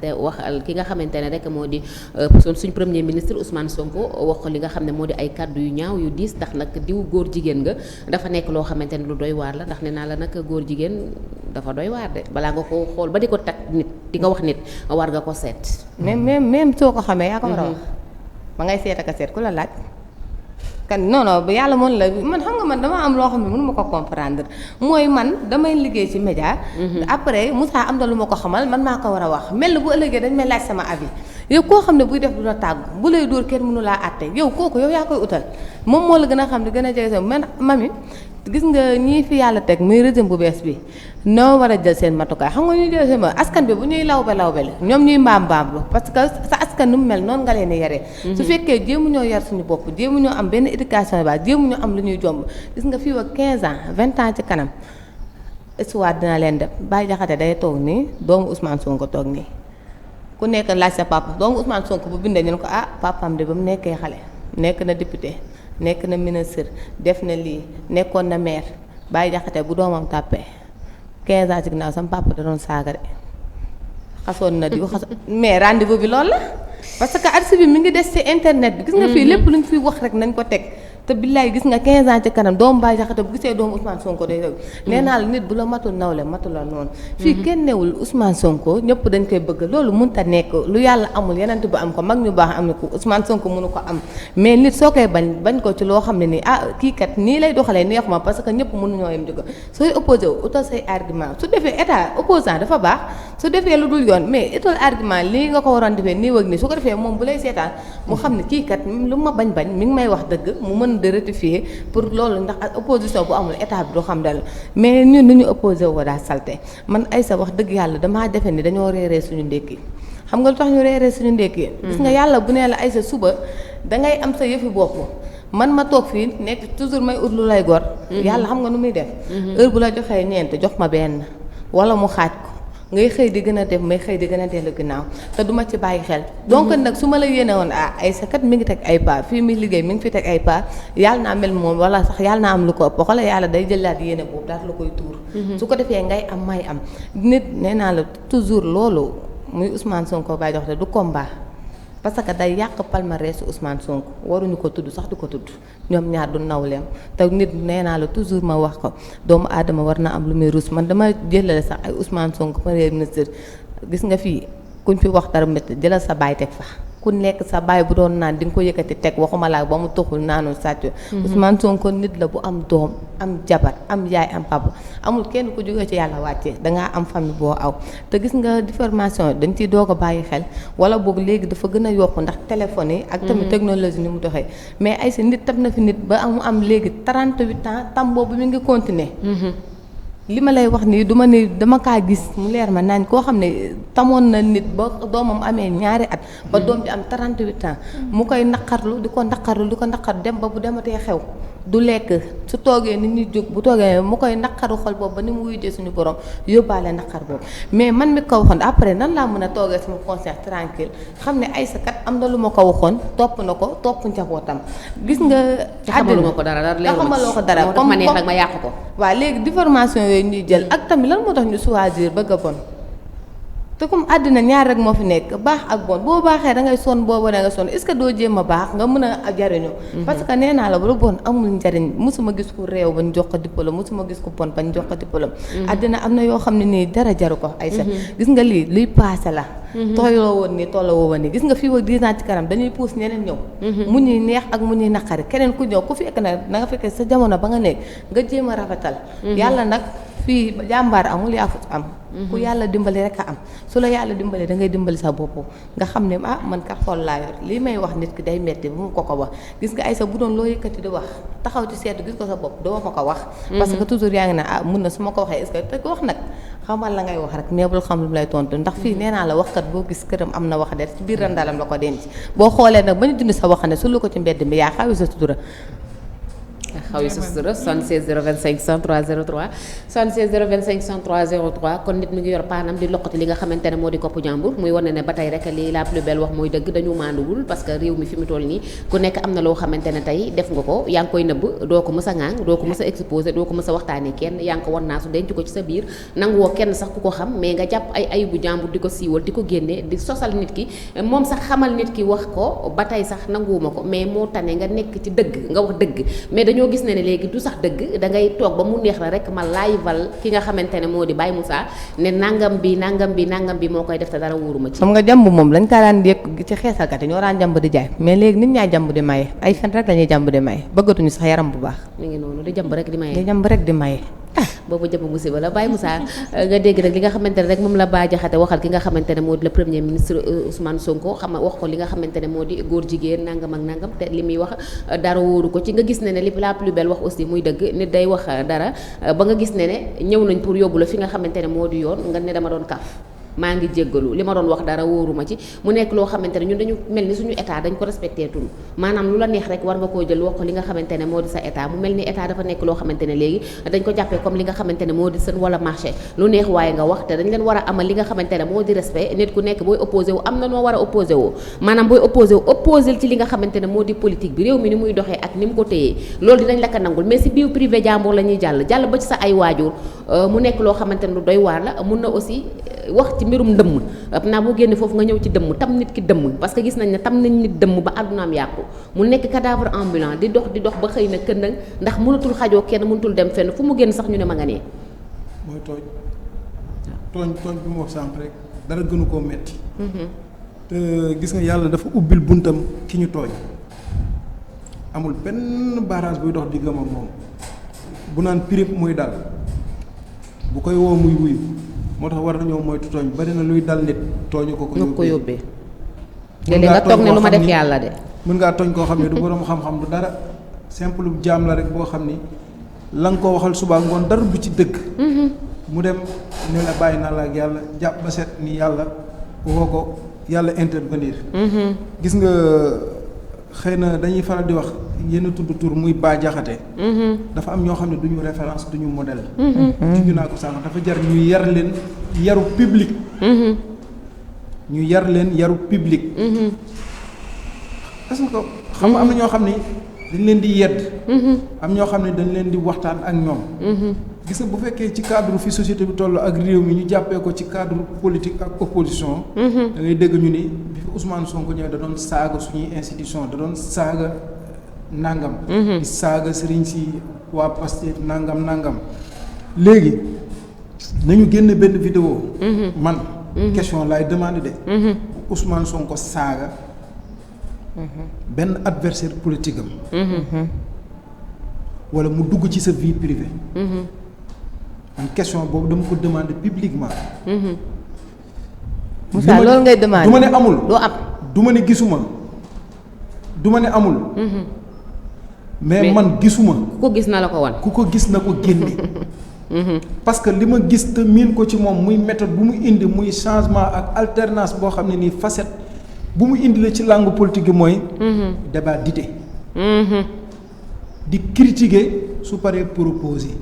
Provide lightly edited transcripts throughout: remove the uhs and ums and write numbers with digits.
te wax ki nga xamante ne rek moo di suñ premier ministre Ousmane Sonko wax ko li nga xam ne moo di ay kàddu yu ñaaw yu diis ndax nag diw góor jigéen nga dafa nekk loo xamante ne lu doy waar la ndax nee naa la nag góor jigéen dafa doy waar de balaa nga ko xool ba di ko tag nit di nga wax nit war nga ko seet. même soo ko xamee yaa ko war a wax ba ngay seet ak a seet ku la laaj. kan non non yàlla moom la man xam nga man dama am loo xam ne mënu ma ko comprendre mooy man damay liggéey ci média. après Moussa am na lu ma ko xamal man maa ko war a wax mel na bu ëllëgee dañ may laaj sama avis yow koo xam ne buy def du la tàggu bu lay dóor kenn mënu laa àtte yow kooku yow yaa koy utal moom moo la gën a xam di gën a jege sa man mami gis nga ñii fi yàlla teg muy régime bu bees bi noo war a jël seen matukaay xam nga ñuy jël seen askan bi bu ñuy lawbe la ñoom ñuy mbaam lu parce que sa askan nu mu mel noonu nga leen di yaree. su fekkee jéemu ñoo yar suñu bopp jéemu ñoo am benn éducation ba jéemu ñoo am lu ñuy jomb gis nga fii ak 15 ans 20 ans ci kanam histoire dina leen def Baye Diakhaté day toog nii doomu Ousmane Sonko toog nii ku nekk laaj sa papa doomu Ousmane Sonko bu bindee ñu ne ko papaam de ba mu nekkee xale nekk na député nekk na ministre def na lii nekkoon na maire Baye Diakhaté bu doomam tàppee 15 ans ci ginnaaw sama papa da doon saaga de xasoon na di xasoon mais rendez-vous bi loolu la parce que archive bi mi ngi des ci internet bi. gis nga fii lépp luñ fiy wax rek nañ ko teg. te billaay gis nga 15 ans ci kanam doomu Baye Diakhaté bu gisee doomu Ousmane Sonko day rëgg. nee naa la nit bu la matul nawle matul la noonu. fii kenn newul Ousmane Sonko ñëpp dañ koy bëgg loolu mënut a nekk lu yàlla amul yeneen bu am ko mag ñu baax am na ko Ousmane Sonko mënu ko am. mais nit soo koy bañ ko ci loo xam ne nii kii kat nii lay doxalee neex ma parce que ñëpp mënuñoo yem di ko sooy opposé wu utal say argument su defee état opposant dafa baax su defee lu dul yoon mais utal argument lii nga ko waroon defee nii wëg nii su ko defee moom bu lay seetaan mu xam ne kii kat lu ma bañ mi ngi may wax dëgg mu mën de rectifier pour loolu ndax opposition bu amul état bi du xam dal mais ñun dañu opposé wu daa salte man Aïssa wax dëgg yàlla damaa defe ni dañoo reeree suñu ndékki xam nga lu tax ñu reeree suñu ndékki gis nga yàlla bu nee la Aïssa suba dangay am sa yëfi bopp man ma toog fii nekk toujours may ut lu lay gor yàlla xam nga nu muy def heure bu la joxee ñeent jox ma benn wala mu xaaj ko ngay xëy di gën a def may xëy di gën a dellu ginnaaw te duma ci bàyyi xel donc nag su ma la yéene woon Aïssa kat mi ngi teg ay pas fii mi liggéey mi ngi fi teg ay pas yàlla naa mel moom wala sax yàlla naa am lu ko ëpp wala yàlla day jëlaat yéene boobu daal la koy tuur su ko defee ngay am may am nit nee naa la toujours loolu muy Ousmane Sonko Baye Diakhaté du combat parce que day yàq palmarès Ousmane Sonko waruñu ko tudd sax du ko tudd ñoom ñaar du nawleem te nit nee naa la toujours ma wax ko doomu aadama war na am lu muy rus man dama jëlale sax ay Ousmane Sonko premier ministre gis nga fii kuñ fi wax dara métti jëlal sa baay teg fa ku nekk sa baay bu doon naan di nga ko yëkkati teg waxuma laa ba mu tuxul naanu sàcc Ousmane Sonko nit la bu am doom am jabar am yaay am papa amul kenn ku jógee ci yàlla wàccee dangaa am famille boo aw te gis nga diffamation dañ ciy doog a bàyyi xel wala boog léegi dafa gën a yokku ndax téléphone yi ak tamit technologie ni mu doxee mais ay si nit tam na fi nit ba mu am léegi 38 ans tam boobu mi ngi continuer li ma lay wax nii duma ni dama kaa gis mu leer ma naañ koo xam ne tamoon na nit ba doomam amee ñaari at ba doom bi am 38 ans mu koy naqarlu di ko naqarlu dem ba bu dematee xew du lekk su toogee nit ñi jóg bu toogee mu koy naqaru xol boobu ba ni mu wuyutee suñu borom yóbbaale naqar boobu mais man mi ko waxoon après nan laa mën a toogee sama concert tranquille xam ne Aïssa kat am na lu ma ko waxoon topp na ko topp njabootam gis nga xamaluma ko dara xamaloo ko dara comme ma neex rek ma yàq ko waaw léegi diffamation yooyu ñuy jël ak tamit lan moo tax ñu choisir bëgg a bon te comme àddina ñaar rek moo fi nekk baax ak bon boo baaxee da ngay sonn boobu da nga sonn est-ce que doo jéem a baax nga mën a jariñu parce que nee naa la lu bon amul njariñ mosuma gis ku réew bañ jox ko diplôme mosuma gis ku bon bañ jox ko diplôme àddina am na yoo xam ne nii dara jaru ko ay sax gis nga lii luy paase la tooyloo woon nii tolloo woon nii gis nga fii ak 10 ans ci kanam dañuy puus ñeneen ñëw mu ñuy neex ak mu ñuy naqari keneen ku ñëw ku fekk na da nga fekkee sa jamono ba nga nekk nga jéem a rafetal yàlla nag fii jàmbaar amul yaafut am ku yàlla dimbali rek a am su la yàlla dimbali da ngay dimbali sa bopp nga xam ne man kat xool laa yor lii may wax nit ki day metti bu mu ko wax gis nga ay sa bu doon loo yëkkati di wax taxaw ci seetu gis ko sa bopp doo ma ko wax parce que toujours yaa ngi ne mun na su ma ko waxee est-ce que te wax nag xamal la ngay wax rek mais bul xam lu mu lay tontu ndax fii nee naa la waxkat boo gis këram am na wax de ci biir randalam la ko denc boo xoolee nag ba ñu dindi sa wax ne su lu ko ci mbedd mi yaa xawi sa sutura xaw yi sutura 76 025 63 03 76 025 63 03 kon nit mi ngi yor paanam di loqati li nga xamante ne moo di koppu jàmbur muy wane ne ba tey rek li la plus belle wax mooy dëgg dañu maanduwul parce que réew mi fi mu toll nii ku nekk am na loo xamante ne tey def nga ko yaa ngi koy nëbb doo ko mës a ŋaang doo ko mës a exposé doo ko mës a waxtaanee kenn yaa ngi ko wan naa su denc ko ci sa biir nanguwoo kenn sax ku ko xam mais nga jàpp ay ayibu jàmbur di ko siiwal di ko génne di sosal nit ki moom sax xamal nit ki wax ko ba tey sax nanguwuma ko mais moo tane nga nekk ci dëgg nga wax dëgg mais dañoo gis ne léegi du sax dëgg da ngay toog ba mu neex la rek ma laayval ki nga xamante ne moo di Baye Moussa ne nangam bi moo koy def te dara wóoruma ci. xam nga jàmb moom lañ kaa daan yëg ci xeesalkat yi ñoo daan jàmb di jaay mais léegi nit ñaa jàmb di maye ay fen rek lañuy jàmb di maye bëggatuñu sax yaram bu baax. mi ngi noonu di jàmb rek di maye. di jàmb rek di maye. boobu jëmm musiba la Baye Moussa nga dégg rek li nga xamante ne rek moom la Bah Diakhaté waxal ki nga xamante ne moo di le premier ministre Ousmane Sonko wax ko li nga xamante ne moo di góor jigéen nangam ak nangam te li muy wax dara wóoru ko ci nga gis ne li la plus belle wax aussi muy dëgg nit day wax dara ba nga gis ne ñëw nañ pour yóbbu la fi nga xamante ne moo di yoon nga ne dama doon kaf maa ngi jéggalu li ma doon wax dara wóoruma ci mu nekk loo xamante ne ñun dañu mel ni suñu état dañ ko respecté tul maanaam lu la neex rek war nga koo jël wax ko li nga xamante ne moo di sa état mu mel ni état dafa nekk loo xamante ne léegi dañ ko jàppee comme li nga xamante ne moo di seen wala marché lu neex waaye nga wax te dañ leen war a amal li nga xamante ne moo di respect nit ku nekk booy opposé wu am na noo war a opposé woo maanaam booy opposé wu opposé ci li nga xamante ne moo di politique bi réew mi ni muy doxee ak ni mu ko téyee loolu dinañ la ko nangul mais si biir privé jàmbur la ñuy jàll ba ci sa ay waajur mu nekk loo xamante ne lu doy waar la mun na aussi wax ci mbirum ndëmm naa boo génne foofu nga ñëw ci dëmm tam nit ki dëmm parce que gis nañ ne tam nañ nit dëmm ba àddunaam yàqu mu nekk cadavre ambulant di dox ba xëy na këndang ndax mënatul xajoo kenn mënatul dem fenn fu mu génn sax ñu ne ma nga nee mooy tooñ bi mu wax sànq rek dara gënu koo metti te gis nga yàlla dafa ubbil buntam ki ñu tooñ amul benn barrage buy dox di gëm ak moom bu naan pirip muy dal bu koy woo muy wuyu moo tax war nañoo moytu tooñ bari na luy dal nit tooñu ko yóbbee léeg-léeg nga toog ne lu ma def yàlla de mën ngaa tooñ koo xam ne du boroom xam-xam du dara simple jaam la rek boo xam ni la nga ko waxal suba ngoon dara du ci dëgg mu dem ne la bàyyi naa la ak yàlla jàpp ba set ni yàlla woo ko yàlla intervenir gis nga xëy na dañuy faral di wax yenn tudd tur muy Bah Diakhaté dafa am ñoo xam ne duñu référence duñu modèle junj naa ko sànq dafa jar ñu yar leen yaru public ñu yar leen yaru public est-ce que xam nga am na ñoo xam ne dañ leen di yedd am ñoo xam ne dañ leen di waxtaan ak ñoom gis nga bu fekkee ci cadre fi société bi toll ak réew mi ñu jàppee ko ci cadre politique ak opposition da ngay dégg ñu ni bi fi Ousmane Sonko ñëwee da doon saaga suñuy institution da doon saaga nangam di saaga sëriñ si waa Pastef nangam léegi nañu génn benn vidéo man question laay demandé de Ousmane Sonko saaga benn adversaire politique am wala mu dugg ci sa vie privée man question boobu dama ko demandé publiquement Moussa loolu ngay demandé du ma ne amul doo am du ma ne gisuma du ma ne amul mais man gisuma ku ko gis na la ko wan ku ko gis na ko génne parce que li ma gis te miin ko ci moom muy méthode bu mu indi muy changement ak alternance boo xam ne nii facette bu mu indi la ci langue politique gi mooy débat d'idées di critiquer su paree proposer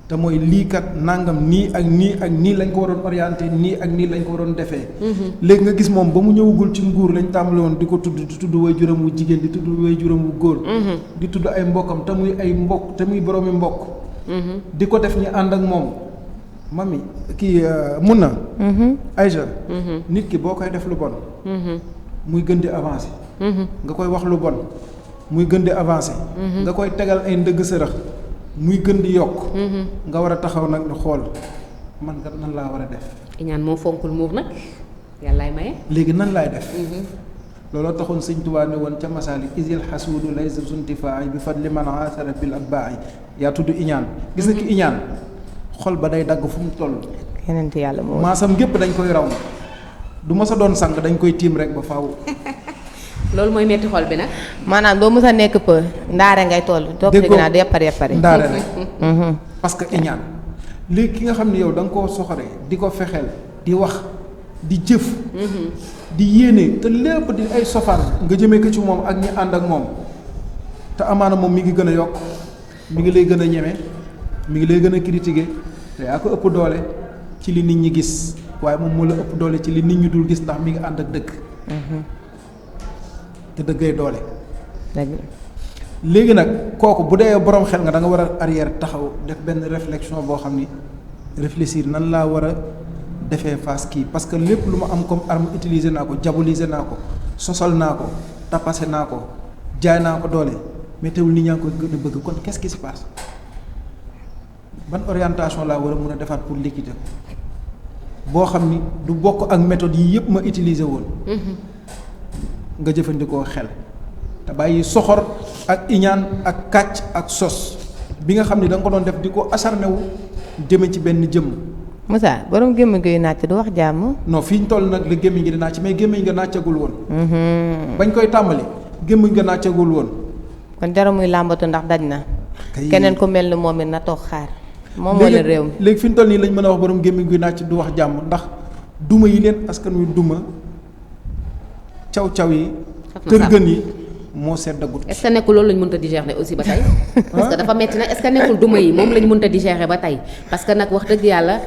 te mooy lii kat nangam nii ak nii ak nii lañ ko waroon orienté nii ak nii lañ ko waroon defee léegi nga gis moom ba mu ñëwagul ci nguur lañ tàmbale woon di ko tudd di tudd way juróom wu jigéen di tudd way juróom wu góor di tudd ay mbokkam te muy ay mbokk te muy boroomi mbokk di ko def ñi ànd ak moom mami kii mun na Aïcha nit ki boo koy def lu bon muy gën di avancer nga koy wax lu bon muy gën di avancer nga koy tegal ay ndëgg sërëx muy gën di yokk nga war a taxaw nag di xool man kat nan laa war a def iñaan moo fonkul muur nag yàllaay maye léegi nan laay def looloo taxoon sëñ Tuubaa ne woon ca masaali isil xasuudu laysa suntifaay bi fadli man asara bil atbaay yaa tudd iñaan gis nga ki iñaan xol ba day dagg fu mu toll yeneen yàlla moo maasam gépp dañ koy raw du ma sa doon sang dañ koy tiim rek ba faaw loolu mooy metti xol bi nag maanaam doo mës a nekk peu ndaare ngay toll topp ci ginnaaw di yappari ndaare rek parce que iñaan léegi ki nga xam ne yow da nga koo soxore di ko fexeel di wax di jëf di yéene te lépp di ay sofaan nga jëmee ko ci moom ak ñi ànd ak moom te amaana moom mi ngi gën a yokk mi ngi lay gën a ñeme mi ngi lay gën a critiquer te yaa ko ëpp doole ci li nit ñi gis waaye moom moo la ëpp doole ci li nit ñi dul gis ndax mi ngi ànd ak dëgg te dëggay doole léegi nag kooku bu dee borom xel nga da nga war a arrière taxaw def benn réflexion boo xam ni réfléchir nan laa war a defee face kii parce que lépp lu ma am comme arme utiliser naa ko diaboliser naa ko sosal naa ko tapase naa ko jaay naa ko doole mais teewul nit ñaa ngi koy gën a bëgg kon qu'est-ce qui se passe ban orientation laa war a mun a defaat pour liquider ko boo xam ni du bokk ak méthode yi yëpp ma utiliser woon nga jëfandikoo xel te bàyyi soxor ak iñaan ak kàcc ak sos bi nga xam ni da nga ko doon def di ko acharné wu jëme ci benn jëmm. Moussa borom gémmiñ gi nàcc du wax jàmm. non fi ñu toll nag la gémmiñ gi di nàcc mais gémmiñ nga nàccagul woon. bañ koy tàmbali gémmiñ nga nàccagul woon. kon jarul muy làmbatu ndax daj na. keneen ku mel ni moom it na toog xaar. moom moo leen réew mi léegi fi ñu toll nii lañ mën a wax borom gémmiñ gi nàcc du wax jàmm ndax duma yi leen askan wi duma caw yi. kër gën yi. moo seddagut. est-ce que nekkul loolu lañ mënta digérer aussi ba tey. parce que dafa metti na est-ce que nekkul duma yi moom lañ mënta digérer ba tey parce que nag wax dëgg yàlla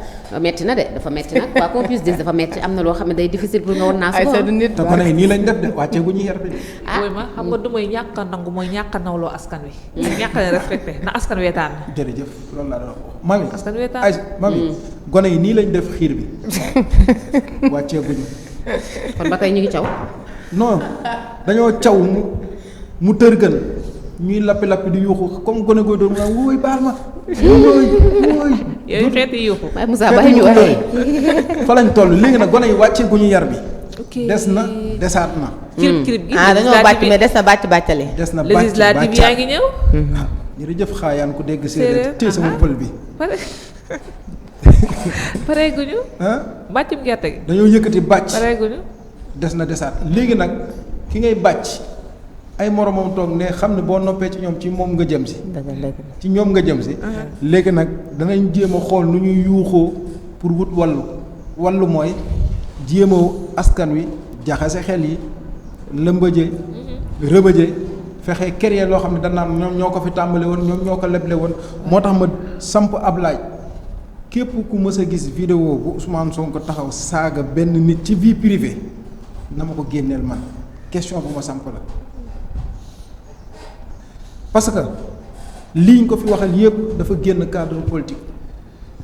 metti na de dafa metti nag quoi qu'on puisse dire dafa metti am na loo xam ne day difficile pour nga woon naa ay sa du nit te ko ne nii lañ def de wàccee gu ñu yar bi. mooy ma xam nga duma yi ñàkk a nangu mooy ñàkk a nawloo askan wi. ñàkk a respecté na askan wee tànn. jërëjëf loolu laa doon wax mami. askan wee tànn ay mami gone yi nii lañ def xiir bi wàccee gu ñu. kon ba tey ñu ngi caw. non dañoo caw mu tërgën ñuy lappi di yuuxu comme gone gooy doon mu naan wóoy baal ma wóoy yooyu xeeti yuuxu. waaye Moussa bàyyi ñu waxee. fa lañ toll léegi nag gone yi wàccee gu ñu yar bi. ok des na desaat na. kirib gi dañoo bàcc mais des na bàccale. des na législative yaa ngi ñëw. jërëjëf xaayaan ku dégg séeréer téye sama pël bi. pareeguñu. bàccum gerte gi. dañoo yëkkati bàcc. pareeguñu. des na desaat léegi nag ki ngay bàcc ay moromam toog ne xam ne boo noppee ci ñoom ci moom nga jëm si. ci ñoom nga jëm si. léegi nag danañ jéem a xool nu ñuy yuuxoo pour wut wallu mooy jéem a askan wi jaxase xel yi lëmbëje rëbëje fexe créer loo xam ne danaan ñoom ñoo ko fi tàmbale woon ñoom ñoo ko leble woon moo tax ma samp ab laaj képp ku mës a gis vidéo bu Ousmane Sonko taxaw saaga benn nit ci vie privée na ma ko génneel man question bu ma samp la parce que liñ ko fi waxal yépp dafa génn cadre politique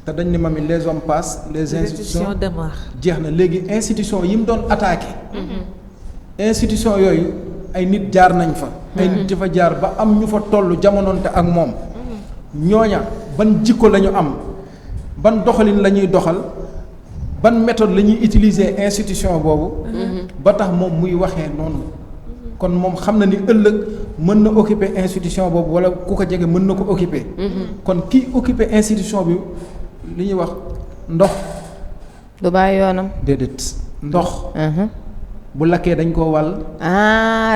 te dañ ne mami les hommes passent les institutions demeurent. jeex na léegi institution yi mu doon attaqué institution yooyu ay nit jaar nañ fa ay nit di fa jaar ba am ñu fa toll jamonoonte ak moom ñooña ban jikko la ñu am ban doxalin la ñuy doxal ban méthode la ñuy utiliser institution boobu ba tax moom muy waxee noonu kon moom xam na ni ëllëg mën na occuper institution boobu wala ku ko jege mën na ko occuper kon kii occuper institution bi li ñuy wax ndox du bàyyi yoonam. déedéet ndox bu lakkee dañ koo wàll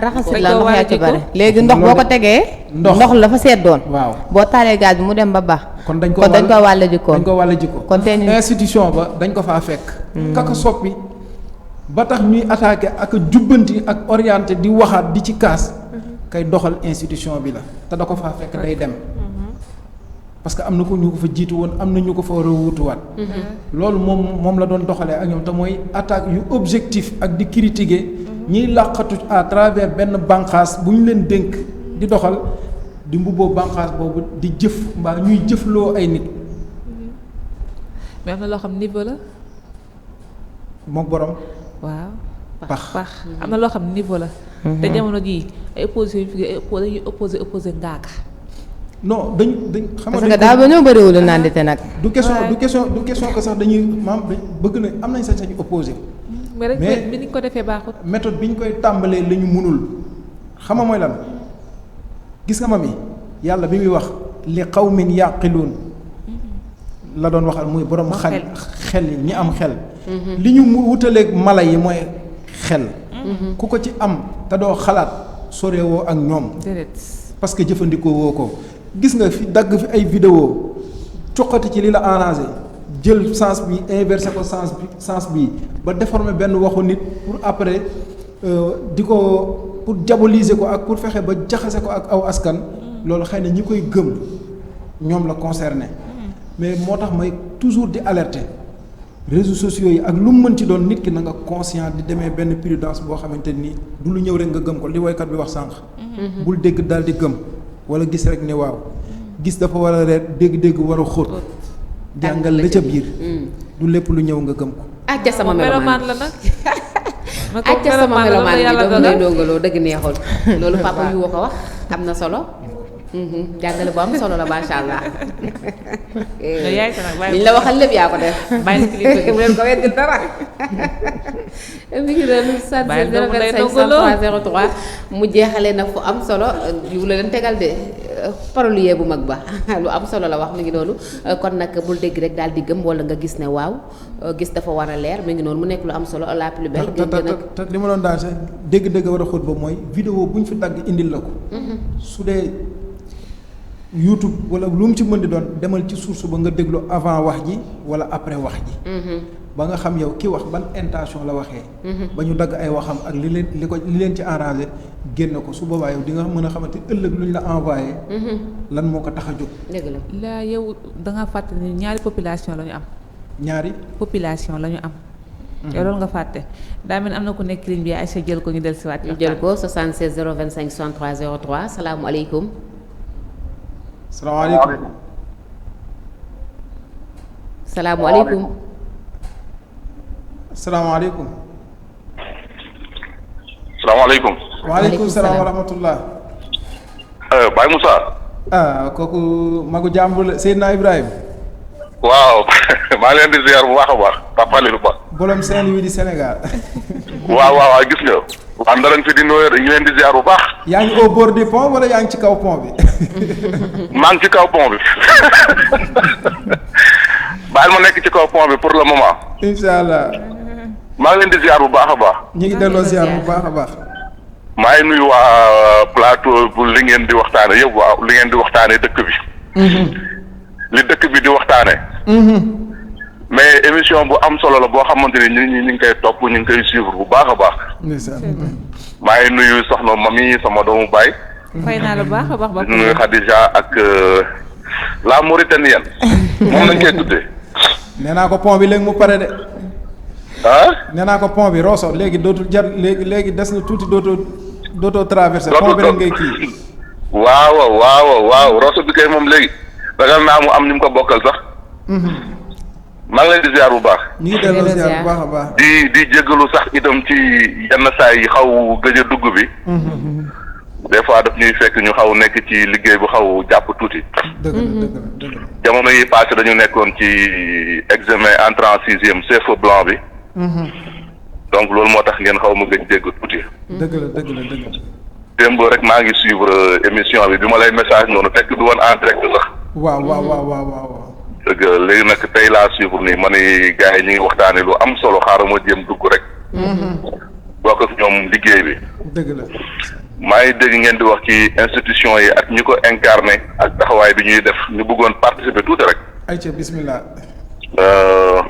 raxasit la ndox yaa ci bari léegi ndox boo ko tegee ndox la fa seddoon waaw boo taalee gaz bi mu dem ba baax kon dañ ko wàll jikko dañ ko wàll jikko kon tey institution ba dañ ko faa fekk kaka soppi ba tax ñuy attaqué ak jubbanti ak orienté di waxaat di ci kaas kay doxal institution bi la te da ko faa fekk day dem parce que am na ko ñu ko fa jiitu woon am na ñu ko fa war a wuutuwaat loolu moom la doon doxalee ak ñoom te mooy attaque yu objectif ak di critiquer ñiy làqatu à travers benn bànqaas bu ñu leen dénk di doxal di mbubboo bànqaas boobu di jëf mbaa ñuy jëfloo ay nit mais am na loo xam niveau la. moom borom waaw pax am na loo xam niveau la. te jamono jii ay opposition yu fi dañuy opposé ngaaka. non dañ xam parce que daal ba ñoo bëriwul naan te nag. du question que sax dañuy bëgg na am nañ sañ-sañu opposé. mais bi ni ko defee baaxut. méthode bi ñu koy tàmbalee la ñu mënul xam nga mooy lan gis nga ma mi yàlla bi muy wax li qawmin yaqiluun la doon waxal muy borom xel yi ñi am xel. li ñu wutaleeg mala yi mooy xel. ku ko ci am te doo xalaat sorewoo ak ñoom. parce que jëfandikoo woo ko gis nga fi dagg fi ay vidéo coqati ci li la arrangé jël sens bi inversé ko sens bi ba déformer benn waxu nit pour après di ko pour diaboliser ko ak pour fexe ba jaxase ko ak aw askan loolu xëy na ñi koy gëm ñoom la concerné mais moo tax may toujours di alerter réseaux sociaux yi ak lu mu mën ci doon nit ki na nga conscient di demee benn prudence boo xamante ni du lu ñëw rek nga gëm ko li woykat bi wax sànq bul dégg daal di gëm wala gis rek ne waaw gis dafa war a reer dégg-dégg war a xóot jàngal la ca biir du lépp lu ñëw nga gëm ko acca sama melomaan la nag acca sama melomaan bi doom lay dongaloo dëgg neexul loolu papa yu woo ko wax am na solo jàngale bu am solo la macha allah. yaay ko nag liñ la waxal lépp yaa ko def. bàyyi kilifa gi bu leen ko weddi dara. mi ngi doon sant 025 mu jeexalee na fu am solo yu la leen tegal de parolier bu mag ba lu am solo la wax mi ngi noonu kon nag bul dégg rek daal di gëm wala nga gis ne waaw gis dafa war a leer mi ngi noonu mu nekk lu am solo la plus belle. te li ma doon daal sax dégg-dégg war a xóot ba mooy vidéo bu ñu fi dagg indil la ko. su dee YouTube wala lu mu ci mën di doon demal ci source ba nga déglu avant wax ji wala après wax ji. ba nga xam yow ki wax ban intention la waxee. ba ñu dagg ay waxam ak li leen ci arrangé génn ko su boobaa yow di nga mën a xamante ëllëg lu ñu la envoyé. lan moo ko tax a jóg. dëgg la laa yow da nga fàtte ni ñaari population la ñu am. ñaari population la ñu am. yow loolu nga fàtte daa mel ni am na ku nekk ligne bi Aïcha jël ko ñu dellusiwaat. ñu jël ko 76 025 63 03 salaamualeykum. salaamaaleykum. salaamualeykum. salaamaaleykum. salaamaaleykum. waaleykum salaam wa rahmatullah. Baye Moussa. kooku magu jàmbur la Seydina Ibrahima. waaw maa ngi leen di ziar bu baax a baax Papa Lilou Ba. bolom Saint-Louis di Sénégal. waaw gis nga. waa Ndarañ fi di nuyoo ñu leen di ziar bu baax. yaa ngi au bord du pont wala yaa ngi ci kaw pont bi. maa ngi ci kaw pont bi. baal ma nekk ci kaw pont bi pour le moment. incha allah. maa ngi leen di ziar bu baax a baax. ñu ngi delloo ziar bu baax a baax. maa ngi nuyu waa plateau bu li ngeen di waxtaane yëpp waaw li ngeen di waxtaane dëkk bi. li dëkk bi di waxtaane mais émission bu am solo la boo xamante ni nit ñi ñu ngi koy topp ñu ngi koy suivre bu baax a baax. maa ngi nuyu soxna mami sama doomu baay. fay naa la baax a baax ba. nuyu Khadija ak la Mauritanienne. moom lañ koy tuddee. nee naa ko pont bi léegi mu pare de. nee naa ko pont bi Rosso léegi dootul jar léegi des na tuuti dootoo traversé. pont bi rek ngay kii. waaw Rosso bi kay moom léegi. ragal naa mu am ni mu ko bokkal sax. maa ngi leen di ziar bu baax. ñu ngi delloo ziar bu baax a baax. di jégalu sax itam ci yenn saa yi xaw gëj a dugg bi. des fois daf ñuy fekk ñu xaw nekk ci liggéey bu xaw jàpp tuuti. dëgg la. jamono yi passé dañu nekkoon ci examen entrée en sixième CFEE blanc bi. donc loolu moo tax ngeen xaw ma gëj dégg tuuti. dëgg la. démb rek maa ngi suivre émission bi ma lay message noonu fekk du woon en direct sax. waaw. dëgg léegi nag tey laa suivre nii ma ni gars yi ñu ngi waxtaanee lu am solo xaaral ma jéem dugg rek. bokk ak ñoom liggéey bi. dëgg la. maa ngi dégg ngeen di wax ci institution yi ak ñi ko incarné ak taxawaay bi ñuy def ñu bëggoon participer tuuti rek. ayca bismillah.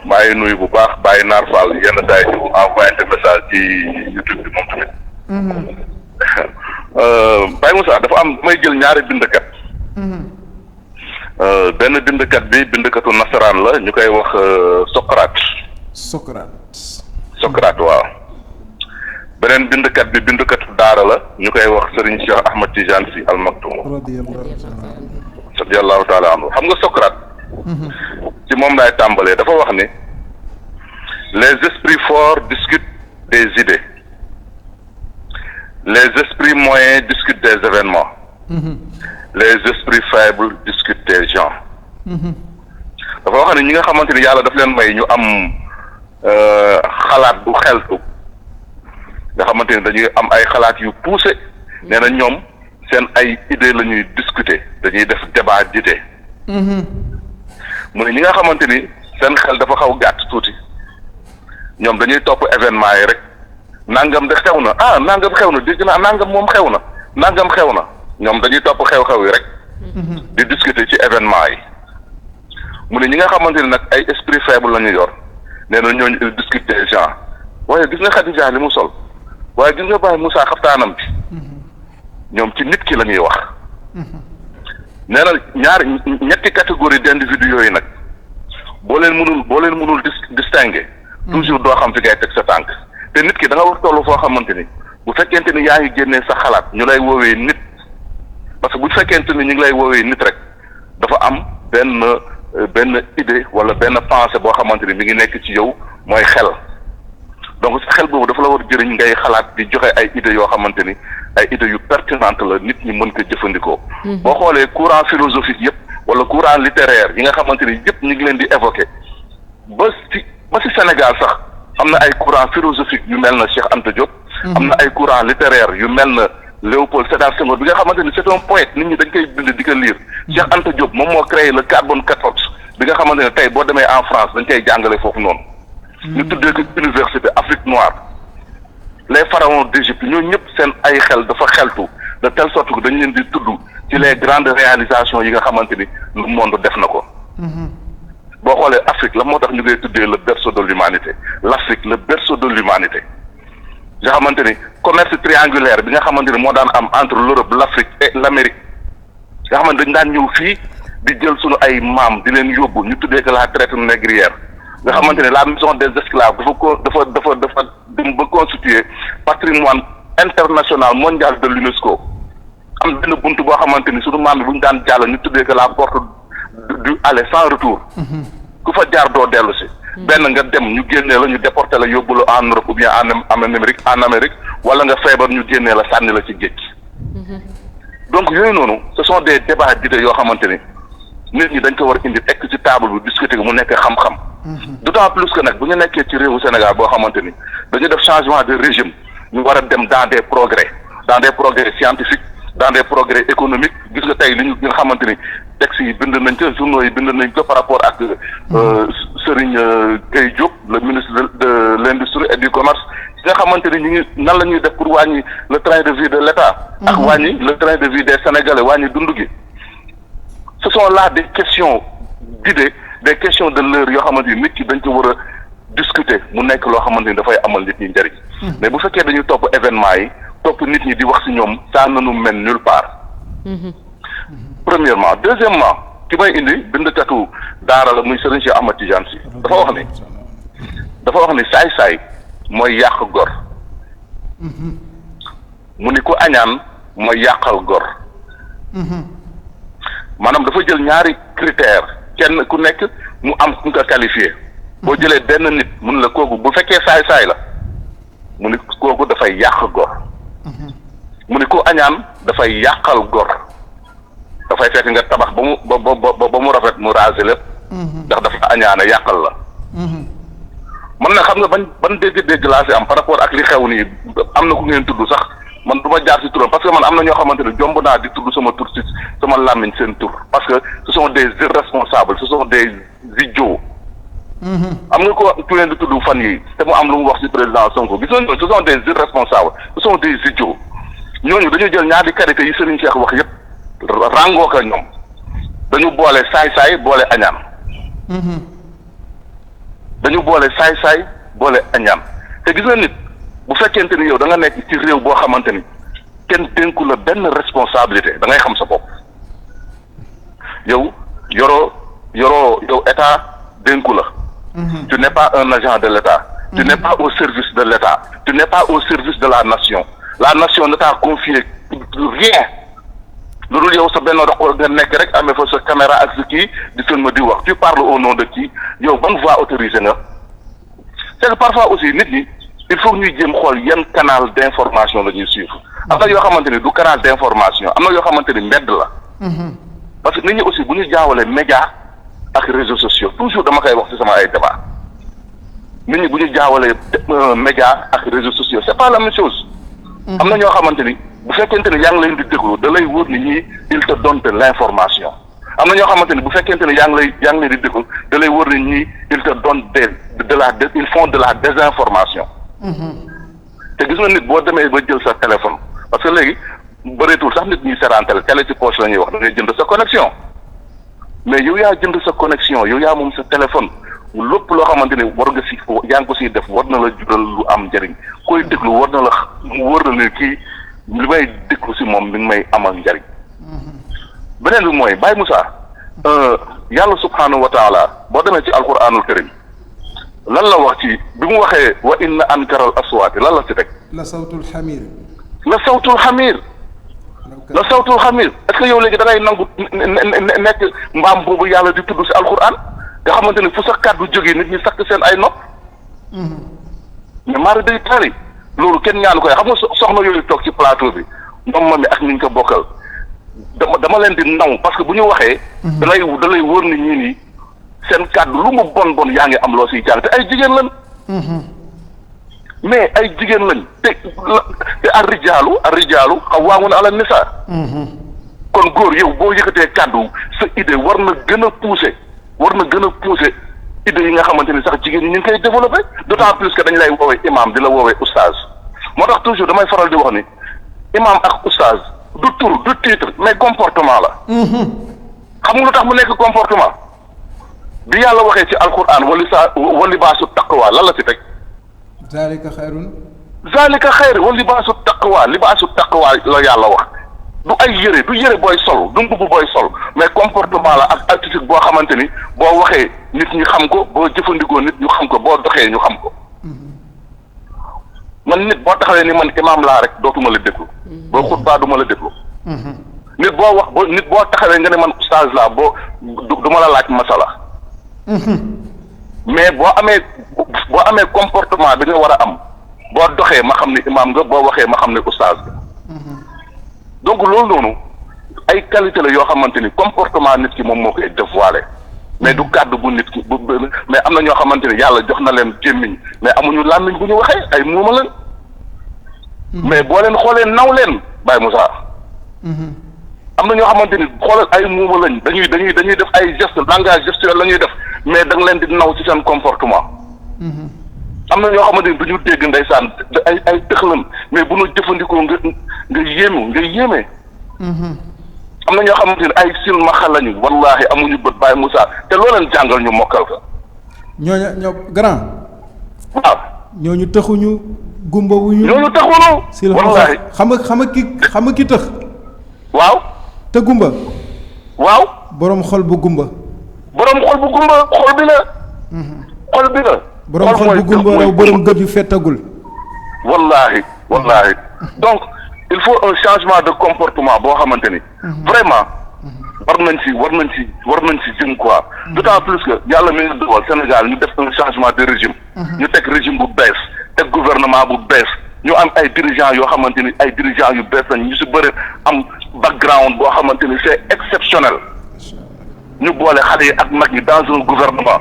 maa ngi nuyu bu baax Baye Naar Fall yenn saa yi ñu envoyé message ci YouTube bi moom tamit. Baye Moussa dafa am may jël ñaari bindkat. benn bindkat bi bindkatu nasaraan la ñu koy wax Socrate waaw. beneen bindkat bi bindkatu daara la ñu koy wax Serigne Cheikh Ahmad Tidiane Sy Al Maktoum. radiyallahu taala anhu xam nga Socrate. ci moom laay tàmbalee dafa wax ni les esprits forts discutent des idées. les esprits moyens discutent des événements. les esprits faibles discutent des gens. dafa wax ne ñi nga xamante ni yàlla daf leen may ñu am xalaat bu xeltu nga xamante ni dañuy am ay xalaat yu poussé nee na ñoom seen ay idée la ñuy discuter dañuy def débat d'idées. mu ne ñi nga xamante ni seen xel dafa xaw gàtt tuuti ñoom dañuy topp événement yi rek nangam de xew na nangam xew na dégg naa nangam moom xew na nangam xew na ñoom dañuy topp xew-xew yi rek. di discuter ci événement yi. mu ne ñi nga xamante ni nag ay esprit faible la ñu yor nee na ñooñu discuter des gens waaye gis nga Khadija li mu sol waaye gis nga Baye Moussa xaftaanam bi ñoom ci nit ki la ñuy wax. nee na ñetti catégorie d'individus yooyu nag boo leen mënul distinguer. toujours doo xam fi ngay teg sa tànk. te nit ki da nga war toll foo xamante ni bu fekkente ni yaa ngi génnee sa xalaat ñu lay woowee nit parce que bu fekkente ni ñu ngi lay woowee nit rek dafa am benn idée wala benn pensée boo xamante ni mi ngi nekk ci yow mooy xel. donc sa xel boobu dafa la war jëriñ ngay xalaat di joxe ay idées yoo xamante ni ay idées yu pertinentes la nit ñi mën ko jëfandikoo. boo xoolee courant philosophique yëpp wala courant littéraire yi nga xamante ni yëpp ñu ngi leen di évoquer ba ci Sénégal sax am na ay courant philosophique yu mel na Cheikh Anta Diop. am na ay courant littéraire yu mel na Léopold Sédar Senghor bi nga xamante ni c'est un poète nit ñi dañ koy bind di ko lire. Cheikh Anta Diop moom moo créé le carbone 14 bi nga xamante ne tey boo demee en France dañ koy jàngale foofu noonu. ñu tuddee ko université Afrique noire les pharaons d'Égypte ñooñu ñëpp seen ay xel dafa xeltu de telle sorte que dañ leen di tudd ci les grandes réalisations yi nga xamante ni le monde def na ko. boo xoolee Afrique la moo tax ñu koy tuddee le berceau de l'humanité l'Afrique le berceau de l'humanité nga xamante ni commerce triangulaire bi nga xamante ni moo daan am entre l'Europe l'Afrique et l'Amérique nga xamante dañ daan ñëw fii di jël sunu ay maam di leen yóbbu ñu tuddee que la traite négrière nga xamante ne la maison des esclaves dafa dem ba constituer patrimoine international mondial de l'UNESCO am benn buntu boo xamante ni sunu maam bi bu ñu daan jàll ñu tuddee que la porte du aller sans retour. ku fa jaar doo dellu si. benn nga dem ñu génnee la ñu déporté la yóbbu la en Europe ou bien en Amérique wala nga feebar ñu génnee la sànni la ci géej. donc yooyu noonu ce sont des débats d'idées yoo xamante ni nit ñi dañ ko war a indi tekk ci table bi discuter mu nekk xam-xam. d'autant plus que nag bu ñu nekkee ci réewu Sénégal boo xamante ni dañu def changement de régime ñu war a dem dans des progrès scientifiques dans des progrès économiques gis nga tey li nga xamante ni textes yi bind nañ ko journaux yi bind nañ ko par rapport ak Serigne Gueye Diop le ministre de l'industrie et du commerce nga xamante ni ñu ngi nan la ñuy def pour wàññi le train de vie de l'État. ak wàññi le train de vie des Sénégalais wàññi dund gi. ce sont là des questions d'idées des questions de l'heure yoo xamante ni nit ki dañ ko war a discuter mu nekk loo xamante ni dafay amal nit ñi njëriñ. mais bu fekkee dañuy topp événement yi topp nit ñi di wax ci ñoom ça ne nous mène nulle part. premièrement deuxièmement ki may indi bindkatu daara la muy Serigne Cheikh Ahmad Tidiane Sy dafa wax ni saay-saay mooy yàq gor. mu ni ku añaan mooy yàqal gor. maanaam dafa jël ñaari critère kenn ku nekk mu am ku nga qualifié boo jëlee benn nit mun la kooku bu fekkee saay-saay la mu ni kooku dafay yàq gor. mu ni ku añaan dafay yàqal gor dafay fekk nga tabax ba mu rafet mu raser lépp. ndax dafa añaane yàqal la. man na xam nga ban dégg-dégg laa si am par rapport ak li xew nii am na ku ngeen tudd sax man du ma jaar si turam parce que man am na ñoo xamante ne jomb naa di tudd sama tur si sama làmmiñ seen tur parce que ce sont des irresponsables ce sont des idiots. am nga ko ku ngeen di tudd fan yi te mu am lu mu wax si président Sonko gis nga ce sont des irresponsables ce sont des idiots ñooñu dañu jël ñaari qualité yi Serigne Cheikh wax yépp ràngoo ko ñoom dañu boole saay-saay boole añaan. dañu boole saay-saay boole añaan te gis nga nit bu fekkente ni yow da nga nekk ci réew boo xamante ni kenn dénku la benn responsabilité da ngay xam sa bopp yow yow état dénku la. tu n'es pas un agent de l'état. tu n'es pas au service de l'état. tu n'es pas au service de la nation. la nation ne t'a confié rien lu dul yow sa benn roq nga nekk rek amee fa sa caméra ak sa kii di film di wax tu parles au nom de qui yow ban voix autorisée nga c'est que parfois aussi nit ñi il faut ñuy jéem xool yan canal d'information la ñuy suivre am na yoo xamante ni du canal d'information am na yoo xamante ni mbedd la parce que nit ñi aussi bu ñu jaawalee média ak réseaux sociaux toujours dama koy wax ci sama ay débat nit ñi bu ñu jaawalee média ak réseaux sociaux c'est pas la même chose am na ñoo xamante ni bu fekkente ne yaa ngi leen di déglu da lay wóor ni ñii il te donne de l'information am na ñoo xamante ni bu fekkente ne yaa ngi leen di déglu da lay wóor ni ñii il te donne ils font de la désinformation. te gis nga nit boo demee ba jël sa téléphone parce que léegi bëreetul sax nit ñi seetaan télé ci poche la ñuy wax da ngay jënd sa connexion mais yow yaa jënd sa connexion yow yaa moom sa téléphone lépp loo xamante ni war nga si yaa ngi ko siy def war na la jural lu am njëriñ koy déglu war na la mu wóor na ne kii li may déglu si moom mi ngi may amal njariñ beneen bi mooy Baye Moussa yàlla subhanahu wa taala boo demee ci alquranul karim lan la wax ci bi mu waxee wa inna ankaral aswaati lan la si teg la sawtul xamir la sawtul xamir la sawtul xamir est-ce que yow léegi da ngay nangu nekk mbaam boobu yàlla di tudd si alquran nga xamante ni fu sa kàddu jógee nit ñi sakk seen ay nopp mais maari day tari loolu kenn ñaanu koy xam nga soxna yooyu toog ci plateau bi ñoom ma mi ak ñu ñu ko bokkal dama leen di naw parce que bu ñu waxee da lay wóor ni ñii nii seen kàddu lu mu bon bon yaa ngi am loo siy jàng te ay jigéen lañ mais ay jigéen lañ te arrijaalu qawwaamuun ala nisaa kon góor yow boo yëkkatee kàddu sa idée war na gën a pousser idée yi nga xamante ni sax jigéen ñi ñu ngi koy développé d'autant plus que dañ lay woowee imam di la woowee oustaz moo tax toujours damay faral di wax ni imam ak oustaz du tur du titre mais comportement la xam nga lu tax mu nekk comportement bi yàlla waxee ci alquran wa libaasu taqwa lan la si teg zalika xayr wa libaasu taqwa la yàlla wax du ay yére du yére booy sol du mbubb booy sol mais comportement la ak attitude boo xamante ni boo waxee nit ñi xam ko boo jëfandikoo nit ñu xam ko boo doxee ñu xam ko man nit boo taxawee ni man imaam laa rek dootuma la déglu boo xutbaa du ma la déglu nit boo taxawee nga ne man oustaz laa du ma la laaj masala mais boo amee comportement bi nga war a am boo doxee ma xam ne imaam nga boo waxee ma xam ne oustaz nga donc loolu noonu ay qualité la yoo xamante ni comportement nit ki moom moo koy dévoilé mais du kàddu bu nit ki mais am na ñoo xamante ni yàlla jox na leen gémmiñ mais amuñu làmmiñ bu ñu waxee ay muuma leen mais boo leen xoolee naw leen Baye Moussa am na ñoo xamante ni xoolal ay muuma lañ dañuy def ay geste langage gestuel la ñuy def mais da nga leen di naw ci seen comportement am na ñoo xamante ni du ñu dégg ndeysaan ay tëxlan mais bu ñu jëfandikoo nga yéeme am na ñoo xamante ni ay silmaxa lañu wallahi amuñu bët Baye Moussa te loo leen jàngal ñu mokkal ka ñoo grand waaw ñooñu taxuñu gumba wuñu ñooñu taxuñu wallahi xam nga ki tëx waaw te gumba waaw boroom xol bu gumba xol bi la boroom xol bu gumba raw boroom gët yu fettagul wallahi donc il faut un changement de comportement boo xamante ni vraiment war nañ ci jëm quoi d'autant plus que yàlla mi ngi dogal Sénégal ñu def un changement de régime ñu teg régime bu bees teg gouvernement bu bees ñu am ay dirigeants yoo xamante ni ay dirigeants yu bees lañ ñu si bëri am background boo xamante ni c'est exceptionnel ñu boole xale yi ak mag ñi dans un gouvernement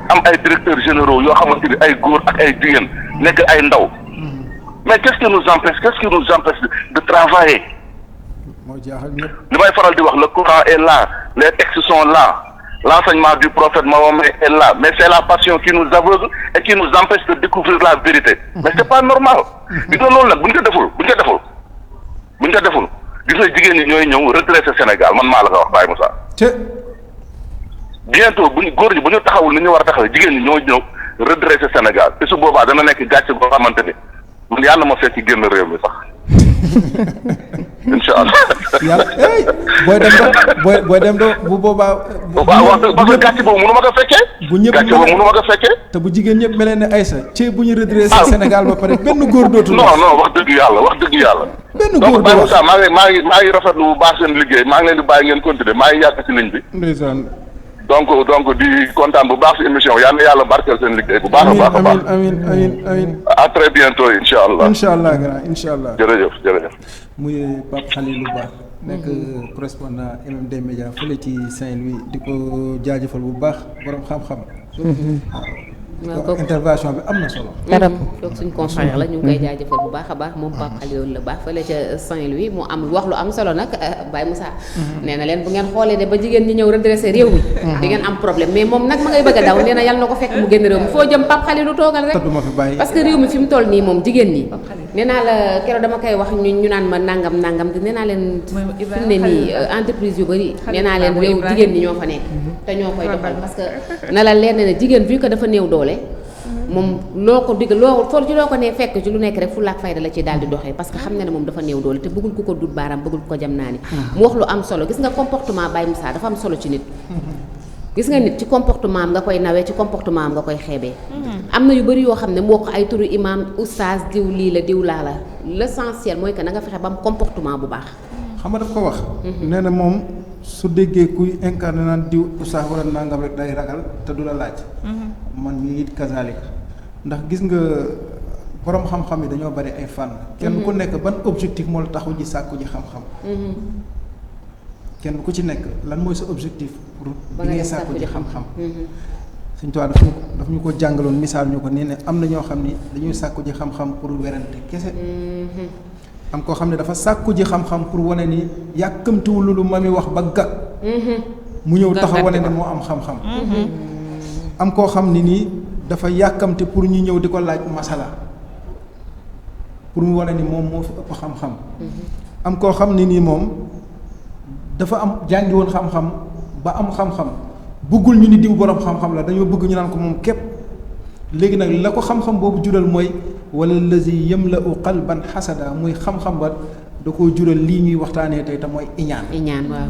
am ay directeurs généraux yoo xamante ni ay góor ak ay jigéen nekk ay ndaw mais qu'est-ce qui nous empêche de travailler moo jaaxal ñëpp li may faral di wax le Coran est là les textes sont là l'enseignement du prophète Mahomet est là mais c'est la passion qui nous aveugle et qui nous empêche de découvrir la vérité mais c'est pas normal gis nga loolu nag buñ ko deful gis nga jigéen ñi ñooy ñëw redresser Sénégal man maa la ko wax Baye Moussa bientôt góor ñi bu ñu taxawul ni ñu war a taxawee jigéen ñi ñooy ñëw redresser Sénégal te su boobaa dana nekk gàcce boo xamante ni man yàlla ma fekk génn réew mi sax incha allah. yàlla booy dem do bu boobaa. waaw parce que gàcce boobu mënu ma ko fekkee. bu ñëpp gàcce boobu mënu ma ko fekkee. te bu jigéen ñëpp mel ne Aïssa ci bu ñu redressé Sénégal ba pare benn góor dootul. non wax dëgg yàlla. benn góor donc Baye Moussa maa ngi rafetlu bu baax seen liggéey maa ngi leen di bàyyi ngeen continuer maa ngi yàgg ci ligne bi. ndeysaan. donc di kontaan bu baax si émission yal na yàlla barkeel seen liggéey bu baax a baax a baax. amiin. à très bientôt incha allah. incha allah. jërëjëf. muy Pape Khalilou Ba. nekk correspondant MMD Média fële ci Saint-Louis di ko jaajëfal bu baax borom xam-xam. waaw intervention bi am na solo. donc suñ confrère la ñu ngi koy jaajëfal bu baax a baax moom Pape Khalilou la baax fële ca Saint-Louis mu am wax lu am solo nag Baye Moussa. nee na leen bu ngeen xoolee de ba jigéen ñi ñëw redressé réew mi. di ngeen am problème mais moom nag ma ngay bëgg a daw nee na yàlla na ko fekk mu génn réew mi foo jëm Pape Khalilou toogal rek. tëdduma fi bàyyi parce que réew mi fi mu toll nii moom jigéen ñi. nee naa la keroog dama koy wax ñu naan ma nangam te nee naa leen. fi mu ne nii entreprise yu bëri. nee naa leen réew jigéen ñi ñoo fa nekk. te ñoo koy doxal parce que na la leer ne jigéen vu que dafa néew doole moom loo ko digg loo for ci loo ko ne fekk ci lu nekk rek fu laak fayda la ci daal di doxee parce que xam na ne moom dafa néew doole te bëggul ku ko dut baaraam bëggul ku ko jam naa ni mu wax lu am solo gis nga comportement Baye Moussa dafa am solo ci nit gis nga nit ci comportement am nga koy nawee ci comportement am nga koy xeebee am na yu bëri yoo xam ne moo ko ay turu imam oustaz diw lii la diw laa la l'essentiel mooy que na nga fexe ba am comportement bu baax xam nga daf ko wax nee na moom su déggee kuy incarné naan diw oustaz wala nangam rek day ragal te du la laaj man mii it kazalika ndax gis nga borom xam-xam yi dañoo bari ay fànn kenn ku nekk ban objectif moo la taxu ji sàkku ji xam-xam kenn ku ci nekk lan mooy sa objectif pour bi ngay sàkku ji xam-xam Sëñ Tuubaa daf ñu ko jàngaloon misaal ñu ko nii ne am na ñoo xam ni dañuy sàkku ji xam-xam pour werante kese am koo xam ne dafa sàkku ji xam-xam pour wane ni yàkkamtiwul lu mami wax ba gag mu ñëw taxaw wane ne moo am xam-xam am koo xam ni nii dafa yàkkamte pour ñu ñëw di ko laaj masala pour mu wane ni moom moo fi ëpp xam-xam am koo xam ni nii moom dafa am jàngi woon xam-xam ba am xam-xam bëggul ñu ni diw borom xam-xam la dañoo bëgg ñu naan ko moom képp léegi nag la ko xam-xam boobu jural mooy wala lazi yamla'u qalban xasada muy xam-xam ba da koo jural lii ñuy waxtaanee tey te mooy iñaan waaw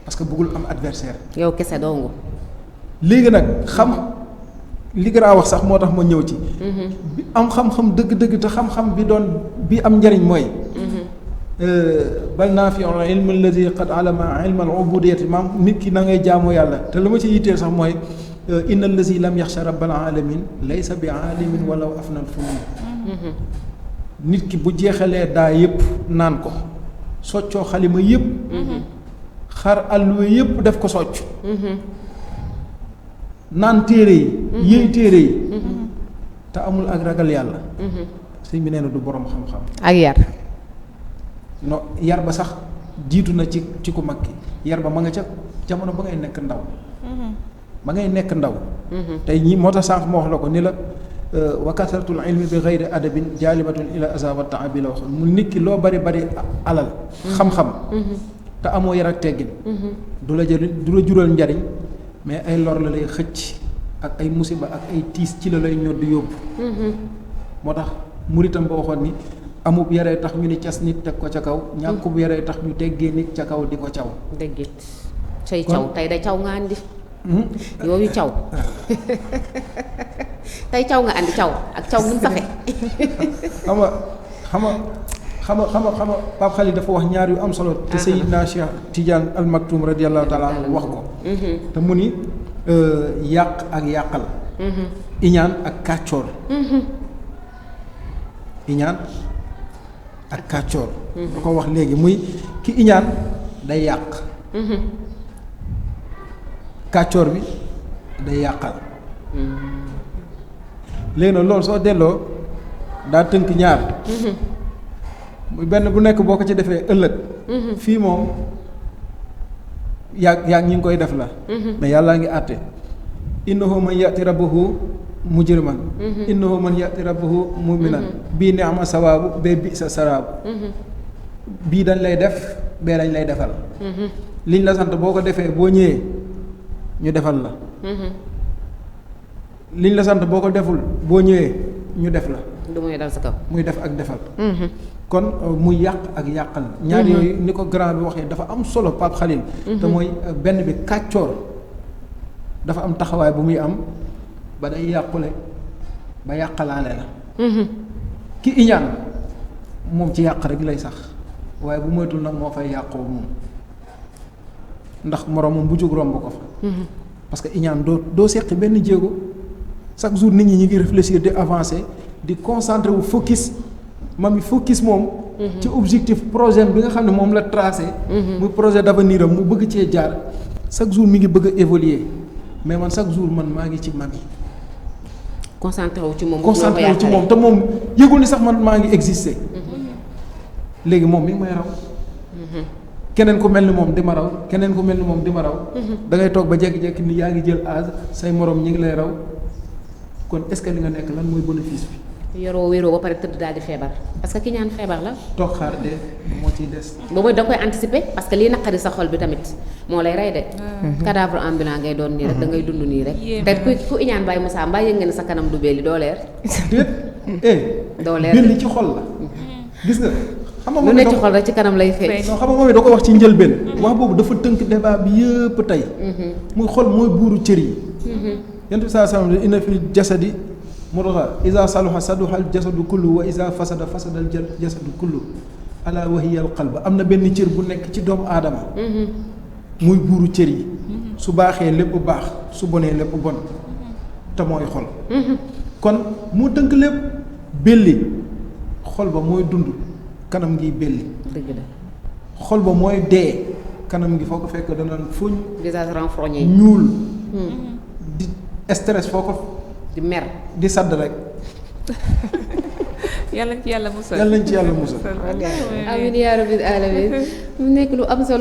parce que bëggul am adversaire yow kese dongu léegi nag xam li gën a wax sax moo tax ma ñëw ci bi am xam-xam dëgg-dëgg te xam-xam bi doon bi am njariñ mooy bal naa fi ilm alladi qad alama ilma al ubudiyati maam nit ki na ngay jaamu yàlla te lu ma ci yitteel sax mooy inna allazi lam yaxsha rabbal alamin laysa bi alimin walaw afnal funun nit ki bu jeexalee daa yëpp naan ko soccoo xalima yëpp xar alluwe yëpp def ko socc naan téere yi yéey téere yi te amul ak ragal yàlla sëñ bi nee na du boroom xam-xam ak yar no yar ba sax jiitu na ci ku mag ki yar ba ma nga ca jamono ba ngay nekk ndaw ba ngay nekk ndaw tey ñi moo tax sànq ma wax la ko ni la wa kasratul ilmi bi gayri adabin jaalibatun ila aza wa taabi la waxoon mu nit ki loo bari bari alal xam-xam te amoo yar ak teggin du la jural njariñ mais ay lor la lay xëcc ak ay musiba ak ay tiis ci la lay ñoddi yóbbu moo tax muritam ba waxoon ni amub yaree tax ñu ni cas nit teg ko ca kaw ñàkkub yaree tax ñu teggee nit ca kaw di ko caw dëggit say caw tey da caw nga andi yooyu caw tey caw nga andi caw ak caw nu mu safe xam nga Pape Khalil dafa wax ñaar yu am solo te Seydina Cheikh Tidiane Al Maktoum radiallahu taala anhu wax ko te mu ni yàq ak yàqal iñaan ak kàccoor iñaan ak kàccoor da ko wax léegi muy ki iñaan day yàq kàccoor bi day yàqal léegi nag loolu soo delloo daa tënk ñaar muy benn bu nekk boo ko ci defee ëllëg fii moom yaag ñi ngi koy def la mais yàllaa ngi àtte innahu man yati rabbahu mujriman innahu man yati rabbahu muminan bii ni'ma sawaabu bee bi sa saraabu bii dañ lay def bee dañ lay defal liñ la sant boo ko defee boo ñëwee ñu defal la liñ la sant boo ko deful boo ñëwee ñu def la du muy dal sa kaw muy def ak defal kon muy yàq ak yàqal ñaar yooyu ni ko grand bi waxee dafa am solo Pape Khalil te mooy benn bi kàccoor dafa am taxawaay bu muy am ba day yàqule ba yàqalaale la ki iñaan moom ci yàq rek lay sax waaye bu moytul nag moo fay yàqoo moom ndax moroomam bu jóg romb ko fa parce que iñaan doo seqi benn jéego chaque jour nit ñi ngi réfléchir di avancer di concentrer wu focus mami focus moom ci objectif projet bi nga xam ne moom la tracé muy projet d'avenir am mu bëgg cee jaar chaque jour mi ngi bëgg a évoluer mais man chaque jour man maa ngi ci mami concentré wu ci moom te moom yëgul ni sax man maa ngi exister léegi moom mi ngi may raw keneen ku mel ni moom di ma raw keneen ku mel ni moom di ma raw da ngay toog ba jekki-jekki ni yaa ngi jël âge say morom ñi ngi lay raw kon est-ce que li nga nekk lan mooy bénéfice bi yoroo wéroo ba pare tëdd daal di feebar parce que ki ñaan feebar la. toog xaar de moo ciy des. boobu da koy anticiper parce que lii naqari sa xol bi tamit moo lay rey de. cadavre ambulant ngay doon nii rek da ngay dund nii rek. te ku iñaan Baye Moussa mbaa yëg nga ne sa kanam du belli doo leer. déet doo leer belli ci xol la. gis nga. xam nga lu moom ne ci xol rek ci kanam lay feeñ. non xam nga moom da ko wax ci njëlbeen. wax boobu dafa tënk débat bi yëpp tey. muy xol mooy buuru cër yi. yonent bi saa sallam inna fil jasadi mudga iza saluha saluha al jasadu kullu wa iza fasada fasada al jasadu kullu ala wa hiya al qalb am na benn cër bu nekk ci doomu aadama. muy buuru cër yi. su baaxee lépp baax su bonee lépp bon. te mooy xol. kon moo tënk lépp belli xol ba mooy dund kanam ngi belli. dëgg la xol ba mooy dee kanam gi foo ko fekk danaan fuñ. visage renfrogné. ñuul. di stress foo ko. di mer di sadd rek. yàlla nañ ci yàlla musal. yàlla nañ ci yàlla musal. amiin yaa rabbil aalamiin mu nekk lu am solo.